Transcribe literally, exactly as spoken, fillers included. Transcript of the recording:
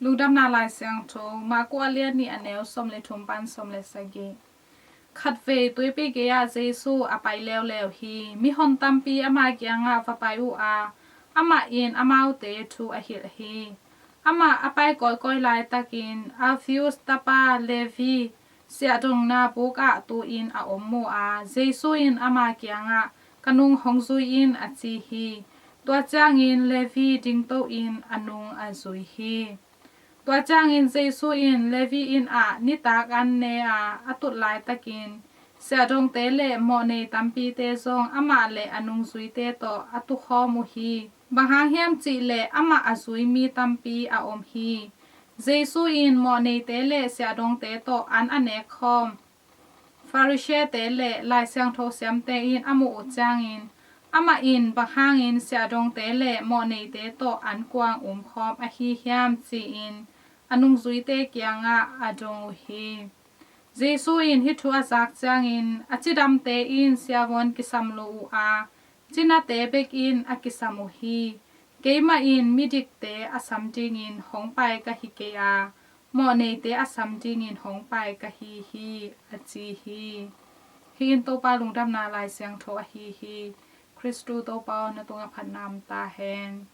Lungdamna Lai Siangtho, Marku a lian nih, a neu sawm le thum pan sawm le sagih. Khatvei tuipi gei-ah Jesu a pai leuleu hi. Mihon tampi ama kiangah va pai uh a, amah in amaute thu a hilh hi. Amah a pai kawikawi laitakin Alphaeus tapa Levi siahdongna bukah tu-in a om mu a, Jesu in ama kiangah, "Ka nung hong zui in," a ci hi. Tua ciangin Levi dingto-in a nung a zui hi. Tua ciangin Jesu in Levi inn ah nitak an ne a, a tut laitakin siahdongte le mawhnei tampite zong amah le a nungzuite tawh a tukhawm uh hi. Bang hang hiam cih leh amah a zui mi tampi a om hi. Jesu in mawhneite le siahdongte tawh an a nek khawm Pharisee-te le Lai Siangtho siamte in a muh uh ciangin, amah in bang hangin siahdongte le mawhneite tawh an kuang um khawm ahi hiam ci-in a nungzuite kiangah a dong uh hi. Jesu in hih thu a zak ciangin, "A cidamte in siavuan kisam lo uh a, cinate bek in a kisam uh hi. Keimah in midikte a sam dingin hong pai ka hi kei a, mawhneite a sam dingin hong pai ka hi hi," a ci hi. Hih in Topa Lungdamna Lai Siangtho ahi hi. Khristu Topa aw, na tungah phatna om ta hen.